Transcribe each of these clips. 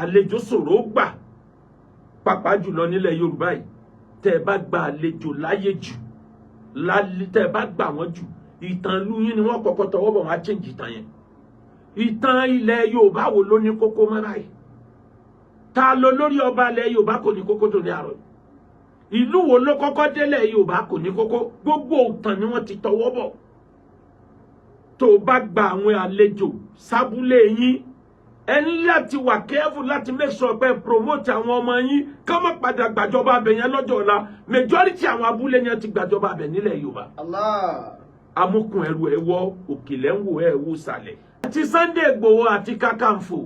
Àlejò ṣòro gbà, pàápàá jùlọ nílẹ̀ Yorùbá yìí. Tẹ́ ẹ bá gba àlejò láyè jù, tẹ́ ẹ bá gbà wọ́n jù, ìtàn ìlú yín ni wọ́n kọ́kọ́ tọwọ́ bọ̀, wọ́n á change ìtàn yẹn. Ìtàn ilẹ̀ Yorùbá wo ló ní kókó mọ́ báyìí? Ta ló lórí ọba ilẹ̀ Yorùbá kò ní kókó tó ní àrò? Ìlú wo ló kọ́kọ́ délẹ̀ Yorùbá kò ní kókó? Gbogbo ìtàn ni wọ́n ti tọwọ́ bọ̀. Tó o bá gba àwọn àlejò sábúlé yín, ẹ ní láti wà careful láti make sure pé promote àwọn ọmọ yín, ká má padà gbàjọba abẹ yẹn lọ́jọ́ ọ̀la. Majority àwọn abúlé yẹn ti gbàjọba abẹ nílẹ̀ Yorùbá. Allah. Amúkùn ẹrù ẹ wọ òkèlè ń wò ẹ wò sàlẹ̀. Àti Sunday Igboho àti Kakanfò,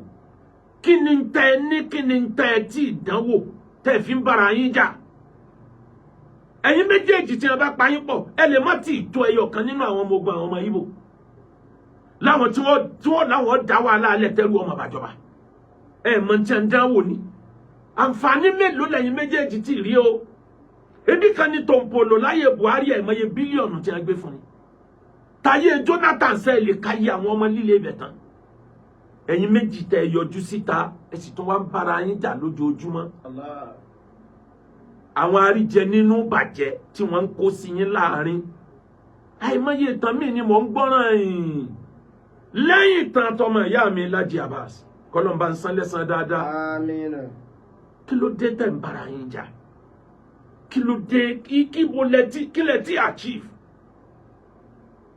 kí ni tẹ ní, kí ni tẹ tí ìdánwò tẹ fi ń bára yín jà? Ẹ̀yin méjèèjì tí wọn bá pa yín pọ̀, ẹ lè má tí ì tó ẹyọ kan nínú àwọn ọmọ ogun àwọn ọmọ Ìgbò láwọn tí wọ́n láwọn dá wàhálà alẹ́ tẹ́rù ọmọ àbàjọba. Ẹ mọ tí a ń dánwò ni. Àǹfààní mélòó lẹ́yìn méjèèjì tí rí o? Ebi kan ní Tompolo láyé Buhari, ẹ̀ mọye bílíọ̀nù tí wọ́n gbé fún ni. Táyé Jonathan sẹ́ẹ̀ lè káyé àwọn ọmọ líle ibẹ̀ tán. Ẹ̀yin méjì tẹ́ ẹ yọjú síta, ẹ sì tún wá ń bára yín jà lójoojúmọ́. Allah. Àwọn àríjẹ nínú bàjẹ́ tí wọ́n ń kó sí yín láàrin. Àìmọye ìtàn míì ni mò ń gbọ́ràn yìí lẹ́yìn ìtàn tọmọ ìyá mi Laji Abbas, kọlọ́mbà ń san lẹ́san dáadáa. Àmín. Kí ló dé tẹ̀ ń bára yín jà? Kí ló dé? Kí bo lẹ tí, kí lẹ tí achieve?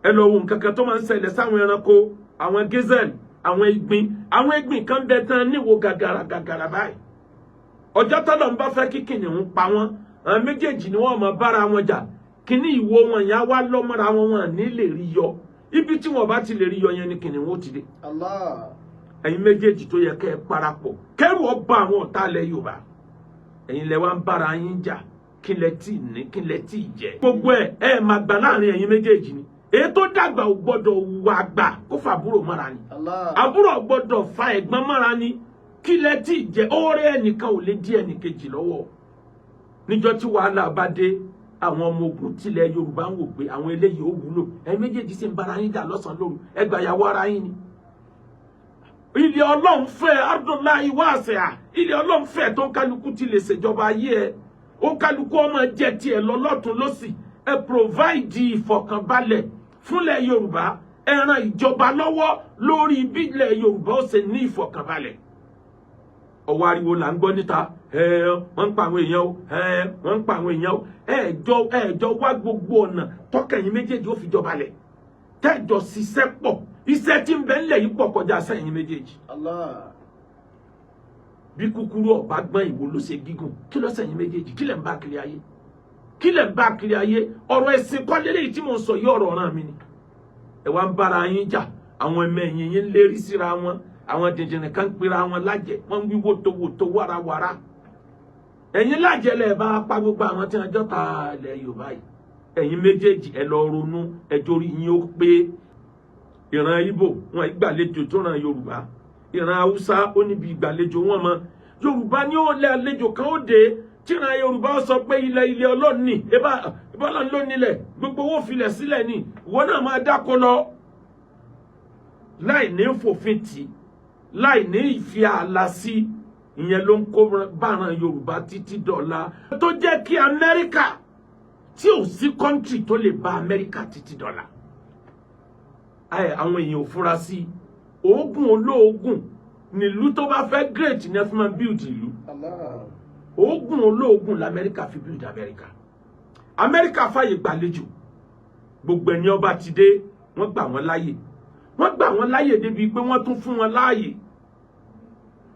Ẹ lọ wo nǹkan kan tó máa ń ṣẹlẹ̀ sáwọn ẹranko, àwọn gazelle, àwọn ìgbín. Àwọn ìgbín kan bẹ tán níwo gàgàrà gàgàrà báyìí. Ọjọ́ tọ́lọ̀ ń bá fẹ́ kí kìnìún pa wọ́n, àwọn méjèèjì ni wọ́n máa bára wọn jà. Kíní ìwo wọn yẹn á wá lọ́mọ́ra wọn, wọn ní lè rí yọ. Ibi tí wọn bá ti lè rí yọ yẹn ni kìnìún ó ti dé. Allah. Ẹ̀yin méjèèjì tó yẹ kẹ́ ẹ parapọ̀ kẹ́rù ọba àwọn ọ̀tá ilẹ̀ Yorùbá, ẹ̀yin lẹ wá ń bára yín jà. Kí lẹ tí ní, kí lẹ tí jẹ? Gbogbo ẹ ẹ máa gbà láàrin ẹ̀yin méjèèjì ni. Èyí tó dàgbà ò gbọ́dọ̀ wà gbà kó fàbúrò mọ́ra ni. Allah. Àbúrò gbọ́dọ̀ fa ẹ̀gbọ́n mọ́ra ni. Kí lẹ tí jẹ? Oore ẹnìkan ò lè dí ẹnìkejì lọ́wọ́. Níjọ́ tí wàhálà bá dé, àwọn ọmọ ogun tilẹ̀ Yorùbá ń wò pé àwọn eléyìí ó wúlò. Ẹ̀yin méjèèjì sì ń bára yín jà lọ́sàn-án lóru. Ẹ gbàyàwó ara yín ni. Ilé Ọlọ́run fẹ́, Abdullahi wàṣẹ, ilé Ọlọ́run fẹ́ tó ń kálukú ti lè ṣèjọba ayé ẹ, ó kálukú ọmọ jẹ tiẹ̀ lọ lọ́tún lọ́sì. Ẹ provide ìfọ̀kànbalẹ̀ fúnlẹ̀ Yorùbá, ẹ ran ìjọba lọ́wọ́ lórí bí ilẹ̀ Yorùbá ó ṣe ní ìfọ̀kànbalẹ̀. Ọwọ́ ariwo là ń gbọ́ níta. Ẹ wọ́n ń pa àwọn èèyàn o, ẹ wọ́n ń pa àwọn èèyàn o. Ẹ jọ wá gbogbo ọ̀nà tọ́kẹ̀yìn méjèèjì ó fi jọba lẹ̀, tẹ́jọ ṣiṣẹ́ pọ̀. Iṣẹ́ tí ń bẹ ńlẹ̀ yìí pọ̀ kọjá sẹ́yìn méjèèjì. Allah. Bí kúkúrú ọba gbọ́n, ìwò ló ṣe gígùn. Kí ló sẹ́yìn méjèèjì? Kí lẹ̀ ń bá kiri ayé? Kí lẹ̀ ń bá kiri ayé? Ọ̀rọ̀ ẹ̀sìn kọ́ lélẹ́yìí tí mò ń sọ yìí, ọ̀rọ̀ ọ̀ràn mi ni. Ẹ wá ń bára yín jà, àwọn ẹmọ ẹ̀yìn yín ń lérí síra wọn, àwọn jìnjìnrìn kan ń pera wọn lájẹ, wọ́n ń wí wótòwótò wárawàra. Ẹ̀yin lájẹ lẹ̀ bá pa gbogbo àwọn tí wọ́n jọ́ta ilẹ̀ Yorùbá yìí. Ẹ̀yin méjèèjì, ẹ lọ ronú, ẹjọ́ orí yín ó pé. Ìran Ìgbò wọn ìgbàlejò tó ran Yorùbá. Ìran Haúsá ó níbi ìgbàlejò wọn mọ. Yorùbá ní ó lé àlejò kan ó dé tíran Yorùbá sọ pé ilẹ̀ ilẹ̀ Ọlọ́run ní ebá Ọlọ́run ló nílẹ̀, gbogbo owó filẹ̀ sílẹ̀ ní, ìwọ náà máa dáko lọ láì ní fòfin tì, láì ní ìfi ààlà sí. Ìyẹn ló ń kó báran Yorùbá títí dọ̀la, tó jẹ́ kí Amẹ́ríkà tí ò sí country tó lè bá Amẹ́ríkà títí dọ̀la. Àwọn èèyàn ò fura sí oògùn olóògùn nílùú tó bá fẹ́ great ní ẹ fi máa build ìlú. Allah. Oògùn olóògùn lamẹ́ríkà fi build Amẹ́ríkà. Amẹ́ríkà fàyè gbàlejò. Gbogbo ẹni ọba ti dé, wọ́n gbà wọ́n láàyè. Wọ́n gbà wọ́n láàyè débi pé wọ́n tún fún wọn láàyè.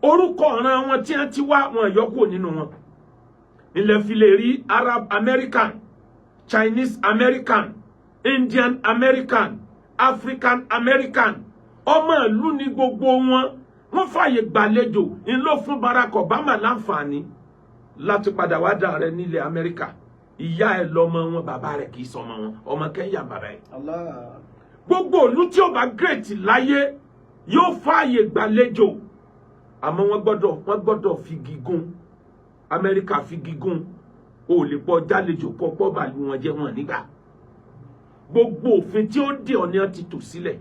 Orúkọ ọ̀ràn wọn tí wọ́n ti wá, wọn yọ kúrò nínú wọn. Ilẹ̀ fi lè rí Arab American, Chinese American, Indian American, African American. Ọmọ ìlú ni gbogbo wọn. Wọ́n fàyè gbàlejò ńlọ fún Barack Obama láǹfààní láti padà wá dà rẹ nílẹ̀ Amẹ́ríkà. Ìyá ẹ̀ lọ́mọ wọn, bàbá rẹ̀ kì í sọmọ wọn, ọmọ Kẹ́ńyà bàbá ẹ̀. Allah. Gbogbo ìlú tí ó bá great láyé yóò fààyè gbàlejò, àmọ́ wọ́n gbọ́dọ̀ fi gígùn. Amẹ́ríkà fi gígùn. O lè pọ̀ jálejò kọ́ pọ́ bàlú wọn jẹ́ wọn nígbà. Gbogbo òfin tí ó dé ọ̀ní ti tò sílẹ̀.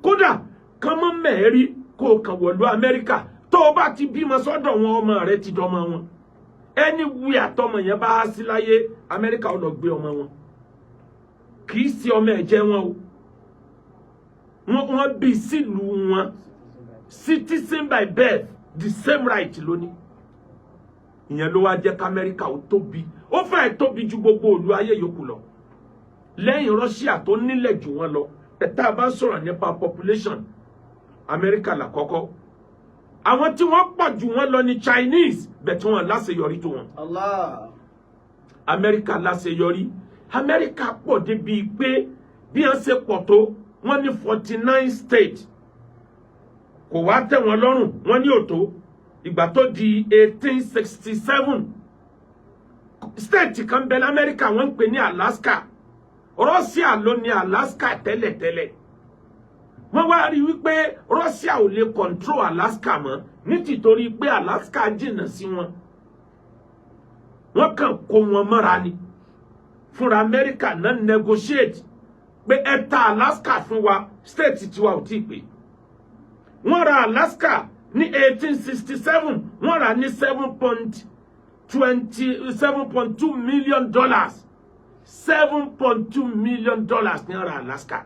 Kódà kán mọ́ mẹ́ẹ̀rí kó o kàn wọ̀lú Amẹ́ríkà. Tó o bá ti bímọ sọ́dọ̀ wọn, ọmọ rẹ ti dọmọ wọn. Anywhere àtọmọ yẹn bá sí láyé, Amẹ́ríkà ó lọ gbé ọmọ wọn. Kì í ṣe ọmọ ẹ̀jẹ̀ wọn o, wọ́n bí sílùú wọn. Citizen by birth, the same right lóní. Ìyẹn ló wá jẹ́ k'Amẹ́ríkà ó tóbi, ó fẹ́ẹ̀ tóbi ju gbogbo ìlú ayé yòókù lọ lẹ́yìn Russia tó nílẹ̀ jù wọ́n lọ. Tá a bá sọ̀rọ̀ nípa population, Amẹ́ríkà làkọ́kọ́. Àwọn tí wọ́n pọ̀ jù wọ́n lọ ní Chinese bẹ̀ tí wọ́n láṣeyọrí tó wọn. Allah. Amẹ́ríkà láṣeyọrí. Amẹ́ríkà pọ̀ débi pé bí wọ́n ṣe pọ̀ tó, wọ́n ní 49 states. Kò wá tẹ́ wọn lọ́rùn, wọ́n ní òtó. Ìgbà tó di 1867, state kan bẹ lamẹ́ríkà, wọ́n ń pè ní Alaska. Russia ló ní Alaska tẹ́lẹ̀tẹ́lẹ̀. Wọ́n wá rí wípé Russia ò lè control Alaska mọ́, ní tìtorí pé Alaska jìnnà sí wọn. Wọ́n kàn kó wọn mọ́ra ni. Fúnra Amẹ́ríkà náà negotiate pé ẹ ta Alaska fún wa, state tiwa ò tí ì pé. Wọ́n ra Alaska ní 1867, wọ́n rà ní $7.27.2 million. $7.2 million ní wọ́n ra Alaska.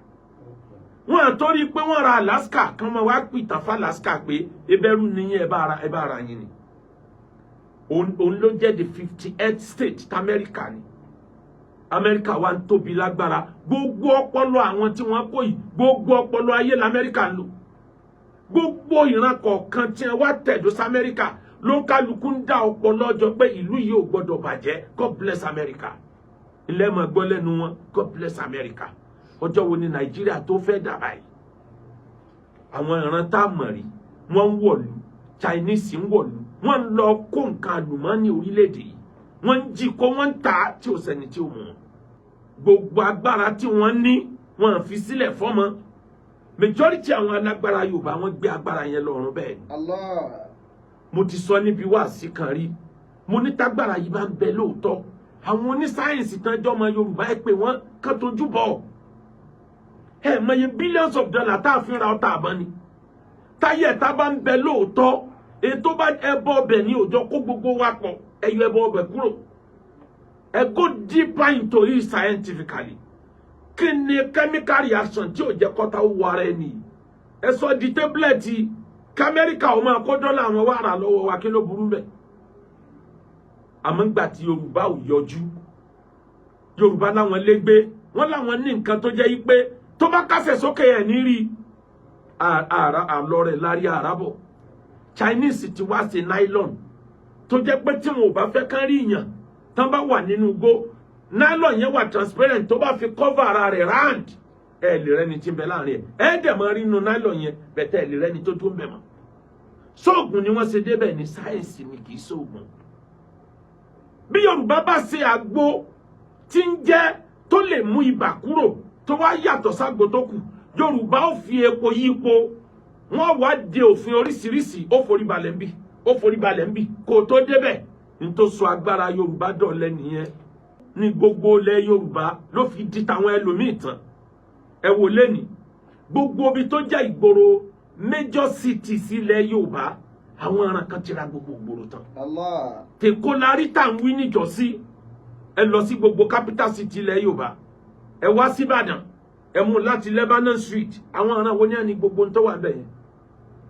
Wọ́n àtórí pé wọ́n ra Alaska kan máa wá pìtàn fún Alaska pé ebẹ́rú nìyẹn, ẹ bá ara yín ni. Òun ló jẹ́ the 58th state t'Amẹ́ríkà ni. Amẹ́ríkà wa ń tóbi lágbára. Gbogbo ọpọlọ àwọn tí wọ́n kó yìí, gbogbo ọpọlọ ayé lamẹ́ríkà ń lò. Gbogbo ìran kọ̀ọ̀kan tí wọ́n wá tẹ̀dó sí Amẹ́ríkà ló ń kálukú ń dá ọpọlọ jọ pé ìlú yìí ò gbọdọ̀ bàjẹ́. God bless America, ilé mọ̀ gbọ́ lẹ́nu wọn, God bless America. Ọjọ́ wo ni Nàìjíríà tó fẹ́ dà báyìí? Àwọn ìran tá a mọ̀ rí, wọ́n ń wọ̀lú. Chinese ń wọ̀lú, wọ́n ń lọ kó nǹkan àlùmọ́ọ́nì orílẹ̀-èdè yìí, wọ́n ń jí kó, wọ́n ń tà á tí ò sẹ́ni tí ò mú wọn. Gbogbo agbára tí wọ́n ní, wọ́n fi sílẹ̀ fọ́mọ. Majority àwọn alágbára Yorùbá, wọ́n gbé agbára yẹn lọ́rùn bẹ́ẹ̀ ni. Allah. Mo ti sọ níbi wáàsí kan rí, mo ní tágbára yìí bá ń bẹ lóòótọ́, àwọn onísáyẹ̀nsì tán jọmọ Yorùbá, ẹ pé wọ́n kán tójú bọ̀. Ẹ mọye billions of dollars tá a fi ra ọta àbọ̀n ni. Táyé ẹ̀ta bá ń bẹ lóòótọ́, ètò bá ẹbọ ọbẹ̀ ní òjò kó gbogbo wa pọ̀, ẹ yọ ẹbọ ọbẹ̀ kúrò, ẹ go deeper into it scientifically. Kí ni chemical reaction tí ò jẹ́ kọ́ta ó wọ ara ẹni? Ẹ sọ di tablet k'Amẹ́ríkà ó máa kó dọ́là àwọn wàrà lọ́wọ́ wa, kí ló burú bẹ́ẹ̀? Àmọ́ ńgbà tí Yorùbá ò yọjú, Yorùbá láwọn légbé, wọ́n láwọn ní nǹkan tó jẹ́ yí pé tó bá kásẹ̀ sókè ẹ̀ ní rí àrà àlọ́ rẹ̀ lárí àràbọ̀. Chinese ti wá sí nylon tó jẹ́ pé tí wọn ò bá fẹ́ kán rí ìyàn tán bá wà nínú igbó, nylon yẹn wà transparent, tó bá fi cover ara rẹ̀ round, ẹ lè rẹ́ni tí ń bẹ láàrin ẹ̀, ẹ dẹ̀ máa rí inú nylon yẹn bẹ̀tẹ̀, ẹ lè rẹ́ni tó tó ń bẹ̀ mọ́. Sóògùn ni wọ́n ṣe débẹ̀ ní sáyẹ̀nsì ni, kì í sóògùn. Bí Yorùbá bá ṣe àgbo tí ń jẹ́ tó lè mú ibà kúrò, tó wá yàtọ̀ ságbo tó kù, Yorùbá ó fi epo yípo. Wọ́n wá de òfin oríṣiríṣi, ó forí balẹ̀ ń bì, ó forí balẹ̀ ń bì kó tó débẹ̀. Ní tó sọ agbára Yorùbá dọ̀lẹ́ nìyẹn. Ní gbogbo ilẹ̀ Yorùbá ló fi di tàwọn ẹlòmíì tán. Ẹ wò lẹ́nìí, gbogbo ibi tó jẹ́ ìgboro, major cities ilẹ̀ Yorùbá, àwọn aràn kan ti ra gbogbo ìgboro tán. Allah. Tèkó la rí tá à ń wí níjọ́sí. Ẹ lọ sí gbogbo capital city ilẹ̀ Yorùbá, ẹ wá síbàdàn, ẹ mú láti Lebanon Street, àwọn aràn wo ní ẹni gbogbo ń tó wà bẹ́ẹ̀ yẹn.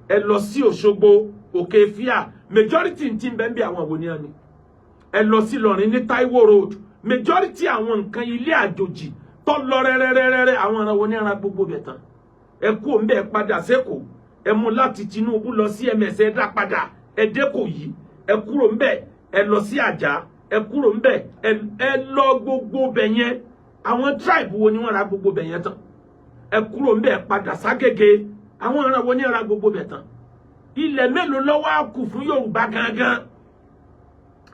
Ẹ lọ sí Òṣogbo, Òkè Fíà, majority ti ń bẹ ń bí, àwọn wo ní ẹni. Ẹ lọ sí Ìlọrin ní Taiwo Road, majority àwọn nǹkan ilé àjòjì tó lọ rẹ́rẹ́rẹ́rẹ́, àwọn aràn wo ní ara gbogbo bẹ̀ tán. Ẹ kú òun bẹ́ẹ̀ padà sẹ́kọ̀ọ́, ẹ mú láti Tinubu lọ sí ms, ẹ dá padà, ẹ dẹ́kọ̀ yìí, ẹ kúrò ńbẹ̀, ẹ lọ sí Àjà, ẹ kúrò ńbẹ̀, ẹ lọ gbogbo bẹ̀ yẹn, àwọn tribe wo ni wọ́n ra gbogbo bẹ̀ yẹn tán? Ẹ kúrò ńbẹ̀, padà ságége, àwọn ará wo ni ra gbogbo bẹ̀ tán? Ilẹ̀ mélòó ló wá kù fún Yorùbá gangan?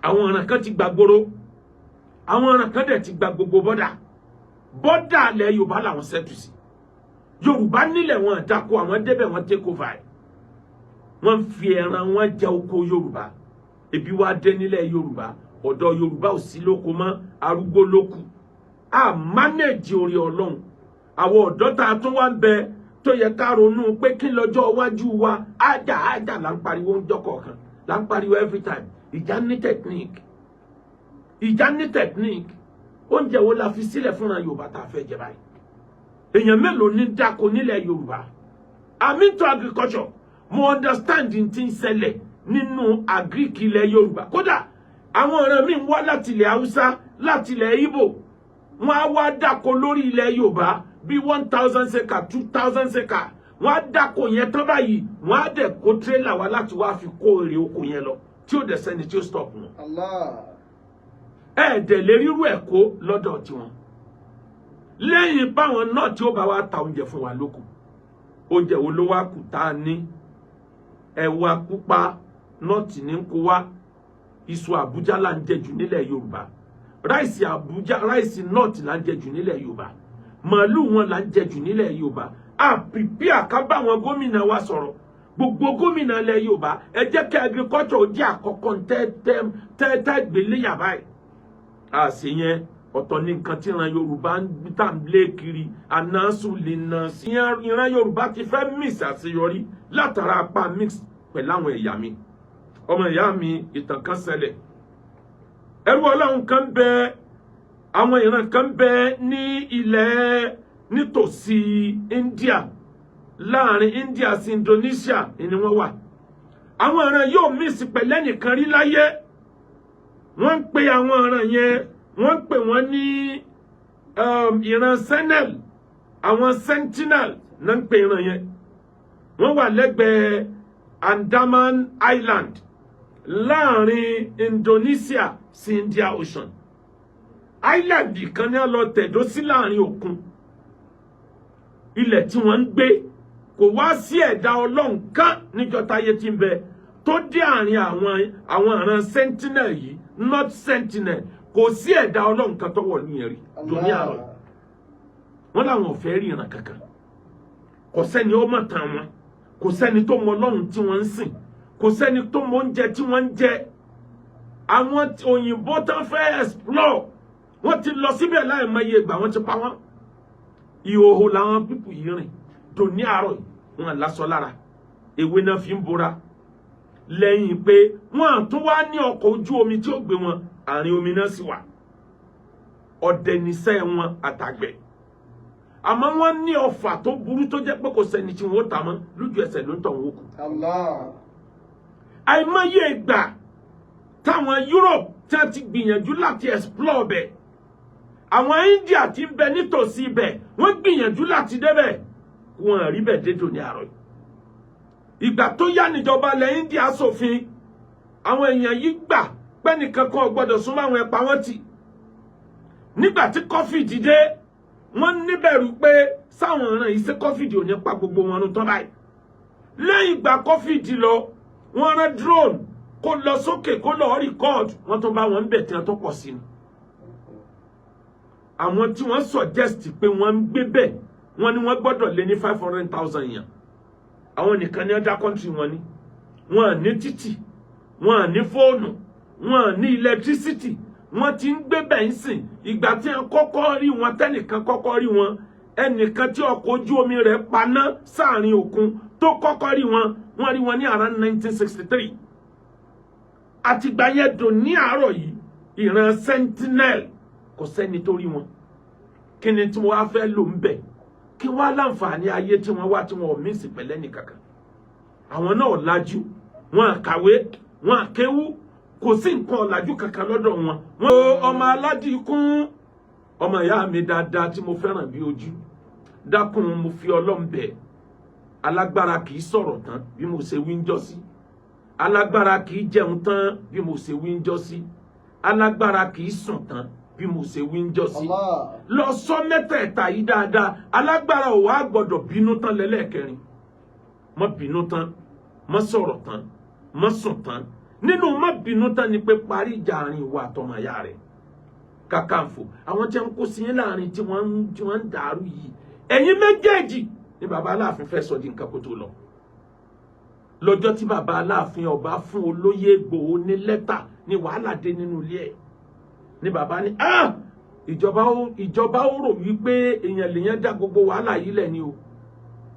Àwọn ọ̀ràn kan ti gbàgbóró, àwọn ọ̀ràn kan dẹ̀ ti gba gbogbo border. Border ilẹ̀ Yorùbá làwọn settle sí. Yorùbá nílẹ̀, wọn dáko, àwọn débẹ̀, wọn take over ẹ̀. Wọ́n fi ẹran wọn jẹ oko Yorùbá. Ebi wá dé nílẹ̀ Yorùbá, ọ̀dọ́ Yorùbá ò sí lóko mọ́, arúgbó ló kù. A manage orí Ọlọ́run. Àwọn ọ̀dọ́ tá a tún wá ń bẹ tó Tó yẹ ká ronú pé kí lọ́jọ́ iwájú wa. Ájà ájà là ń pariwo ń jọ́ kọ̀ọ̀kan, là ń pariwo every time. Ìjà ní technique, ìjà ní technique. Oúnjẹ wo la fi sílẹ̀ fúnra Yorùbá tá a fẹ́ jẹ báyìí? Èèyàn mélòó ní dáko nílẹ̀ Yorùbá? I'm into agriculture. Mo understand n tí ń ṣẹlẹ̀ nínú agric ilẹ̀ Yorùbá. Kódà àwọn ọ̀ràn míì ń wá láti ilẹ̀ Haúsá, láti ilẹ̀ Ìgbò, wọ́n á wá dáko lórí ilẹ̀ Yorùbá bíi 1,000 acre, 2,000 acre. Wọ́n á dáko yẹn tán báyìí, wọ́n á dẹ̀ kó tírélà wá láti wá fi kó èrè oko yẹn lọ, tí ó dẹ̀ sẹ́ni tí ó stop wọn. Allah. Ẹ̀ẹ́dẹ̀ lè rírú ẹ̀ kó lọ́dọ̀ tiwọn, lẹ́yìn báwọn náà tí ó bá wá ta oúnjẹ fún wa lóko. Oúnjẹ wo ló wá kù tá a ní? Ẹ̀wà pupa north ní kó wá. Iṣu Àbújá là ń jẹ jù nílẹ̀ Yorùbá. Rice Àbújá, rice north là ń jẹ jù nílẹ̀ Yorùbá. Màálù wọn là ń jẹ jù nílẹ̀ Yorùbá. A prepare ká bá àwọn gómìnà wa sọ̀rọ̀. Gbogbo gómìnà ilẹ̀ Yorùbá, ẹ jẹ́ kí agriculture jẹ́ àkọ́kọ́ tẹ́ tẹ́ tẹ́ gbélé yàrá yìí. Àṣì yẹn ọ̀tọ̀ ní nǹkan tí ìran Yorùbá ń tà ń lé kiri. Ànásù lè nà sí. Ìran Yorùbá ti fẹ́ mix àṣeyọrí látara apá mix pẹ̀lú àwọn ẹ̀yà mi. Ọmọ ìyá mi, ìtàn kan ṣẹlẹ̀. Ẹrú Ọlọ́run kan bẹ, àwọn ìran kan bẹ ní ilẹ̀ nítòsí India, láàrin India sí Indonesia ni wọ́n wà. Àwọn ìran yóò mix pẹ̀lú ẹnìkan rí láyé. Wọ́n ń pe àwọn ìran yẹn, wọ́n ń pè wọ́n ní ìran Senel. Àwọn Sentinel náà ń pe ìran yẹn. Wọ́n wà lẹ́gbẹ̀ẹ́ Andaman Island, láàrin Indonesia sí India Ocean. Island kan ní lọ tẹ̀dó sí láàrin òkun. Ilẹ̀ tí wọ́n ń gbé, kò wá sí ẹ̀dá Ọlọ́run kan níjọ́ táyé tí ń bẹ tó dé àárín àwọn ìran Sentinel yìí, North Sentinel. Kò sí ẹ̀dá Ọlọ́run kan tó wọ̀ níyẹn rí dòní àrọ̀. Wọ́n làwọn ò fẹ́ rí ìran kankan. Kò sẹ́ni ó mọ̀ tán wọn, kò sẹ́ni tó mọ Ọlọ́run tí wọ́n ń sìn, kò sẹ́ni tó mọ oúnjẹ tí wọ́n ń jẹ. Àwọn òyìnbó tán fẹ́ explore, wọ́n ti lọ síbẹ̀ láì mọ iye ìgbà, wọ́n ti pa wọ́n. Ìhòòhò làwọn people yìí rìn dòní àárọ̀ yìí. Wọn lásọ lára, ewé náà fi ń bora. Lẹ́yìn pé wọ́n tún wá ní ọkọ̀ ojú omi tí ó gbé wọn, àárín omi náà sì wà. Ọdẹ níṣẹ́ wọn àtàgbẹ̀, àmọ́ wọ́n ní ọfà tó burú tó jẹ́ pé kò sẹ́ni tí wọ́n ta mọ́, lójú ẹsẹ̀ ló ń tọ̀ wọ́n kù. Allah. Àìmọye ìgbà táwọn Europe tí wọ́n ti gbìyànjú láti explore bẹ̀, àwọn India tí ń bẹ nítòsí ibẹ̀, wọ́n gbìyànjú láti débẹ̀, wọ́n rí bẹ̀ dédò ní àárọ̀ yìí. Ìgbà tó yá níjọba ilẹ̀ India ṣòfin, àwọn èèyàn yìí gbà pẹ́nìkan kan ò gbọ́dọ̀ súnmọ́ àwọn, ẹ̀pà wọn tì. Nígbà tí COVID dé, wọ́n níbẹ̀rù pé sáwọn ọ̀ràn yìí, ṣé COVID ò ní pa gbogbo wọn run tán báyìí? Lẹ́yìn ìgbà COVID lọ, wọ́n rán drone kó lọ sókè kó lọ record. Wọ́n tún bá wọn ń bẹ̀ tí wọ́n tó pọ̀ sí ni. Àwọn tí wọ́n suggest pé wọ́n ń gbé bẹ̀, wọ́n ní wọ́n gbọ́dọ̀ lé ní 500,000 èèyàn. Àwọn nìkan ní ọjà country wọn ni. Wọ́n ní títì, wọ́n ní fóònù, wọ́n ní electricity. Wọ́n ti ń gbé bẹ̀ ń sìn. Ìgbà tí wọ́n kọ́kọ́ rí wọn, tẹ́nìkan kọ́kọ́ rí wọn, ẹnìkan tí ọkọ̀ ojú omi rẹ̀ paná sáàrin òkun tó kọ́kọ́ rí wọn, wọ́n rí wọn ní around 1963. Àtìgbà yẹn dùn ní àárọ̀ yìí, ìran Sentinel, kò sẹ́ni tó rí wọn. Kí ni tí wọ́n á fẹ́ lò ń bẹ̀? Kí wọ́n á láǹfààní ayé tí wọ́n wá tí wọ́n ò mí sí pẹ̀lẹ́ nìkankan? Àwọn náà lajú, wọn kàwé, wọn kéwú, kò sí nǹkan ọ̀làjú kankan lọ́dọ̀ wọn. Wọ́n ọmọ aládìkún, ọmọ ìyá mi dáadáa tí mo fẹ́ràn bí ojú, dákun, mo fi Ọlọ́run bẹ̀. Alágbára kì í sọ̀rọ̀ tán bí mo ṣe wí ń jọ́ sí. Alágbára kì í jẹun tán bí mo ṣe wí ń jọ́ sí. Alágbára kì í sùn tán bí mo ṣe wí ń jọ́ sí. Allah. Lọ sọ mẹ́tẹ̀ẹ̀ta yìí dáadáa. Alágbára ò wá gbọ́dọ̀ bínú tán lẹ́lẹ́kẹrin. Má bínú tán, má sọ̀rọ̀ tán, má sùn tán. Nínú má bínú tán ni pé parí ìjà àárín ìwà àtọmọ ìyá rẹ̀. Kàkànfò àwọn tí wọ́n kó sí yín láàrin tí wọ́n ń dàrú yìí, ẹ̀yin méjèèjì ni bàbá Aláàfin fẹ́ sọ di nǹkan kó tó lọ. Lọ́jọ́ tí bàbá Aláàfin ọba fún olóyè Ìgbòho ní lẹ́tà ní wàhálà dé nínú ilé ẹ̀, ní bàbá ní, ah, ìjọba ó rò wípé èèyàn lèèyàn dá gbogbo wàhálà yìí lẹ̀ ni o.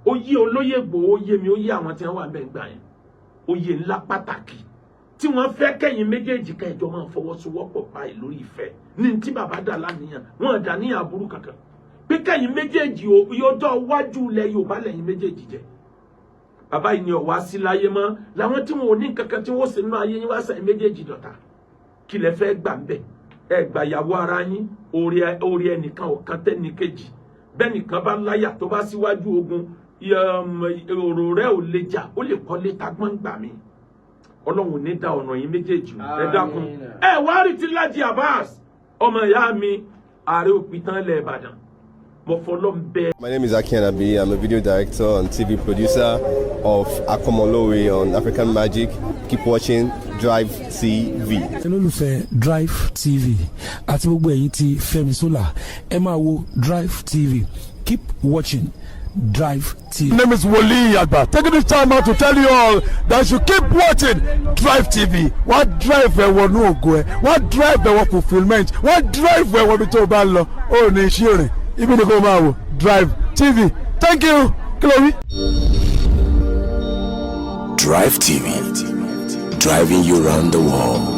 Ó yé olóyè Ìgbòho, ó yé mi, ó yé àwọn tí wọ́n wà bẹ́ẹ̀ gbà yẹn. Oyè ńlá pàtàkì tí wọ́n fẹ́ kẹ́yìn méjèèjì kẹjọ máa fọwọ́sowọ́pọ̀ báyìí lórí ìfẹ́ ní tí bàbá dà láníyàn. Wọ́n dà níyàn aburú kankan pé kẹ́yìn méjèèjì yọjọ́ wájú ilẹ̀ Yorùbá lẹ́yìn méjèèjì jẹ́. Bàbá yìí ni ọ̀wá sí láyé mọ́ làwọn tí wọn ò ní kankan tí wọ́n sì nínú ayé yín wá sẹ́yìn méjèèjì dọ̀tá. Kí lẹ fẹ́ gbà ń bẹ̀? Ẹ gbà yàwó ara yín. Orí ẹnìkan ọ̀kan tẹ́ni kejì bẹ́ẹ̀ nìkan bá láyà tó bá síwájú ogun, ọ̀rọ̀ rẹ̀ ò lè jà, ó lè kọ́lé tagbọ́n gbà mí. Ọlọ́run ò ní da ọ̀nà yìí méjèèjì. Ẹ dákun, ẹ wá rí ti Lájí Abbas, ọmọ ìyá mi, ààrẹ òpìtàn ilẹ̀ Ìbàdàn, mo fọlọ́ ń bẹ. My name is Aki Anabi. I'm a video director and TV producer of Akomolowe on African Magic. Keep watching Drive TV. Olólùfẹ́ Drive TV àti gbogbo ẹ̀yin tí Fẹ́mi Sola, ẹ máa wo Drive TV. Keep watching Drive TV. My name is Wole Agba. Taking this time out to tell you all that you keep watching Drive TV. Wọ́n drive ẹ wọnú ògo ẹ, wọ́n drive ẹ wọ fulfilment, wọ́n drive ẹ wọ ibi tó o bá ń lọ. Ó ní iṣẹ́ rìn, ibi ni kò máa wò Drive TV. Thank you. Kí ló wí? Drive TV, driving you round the world.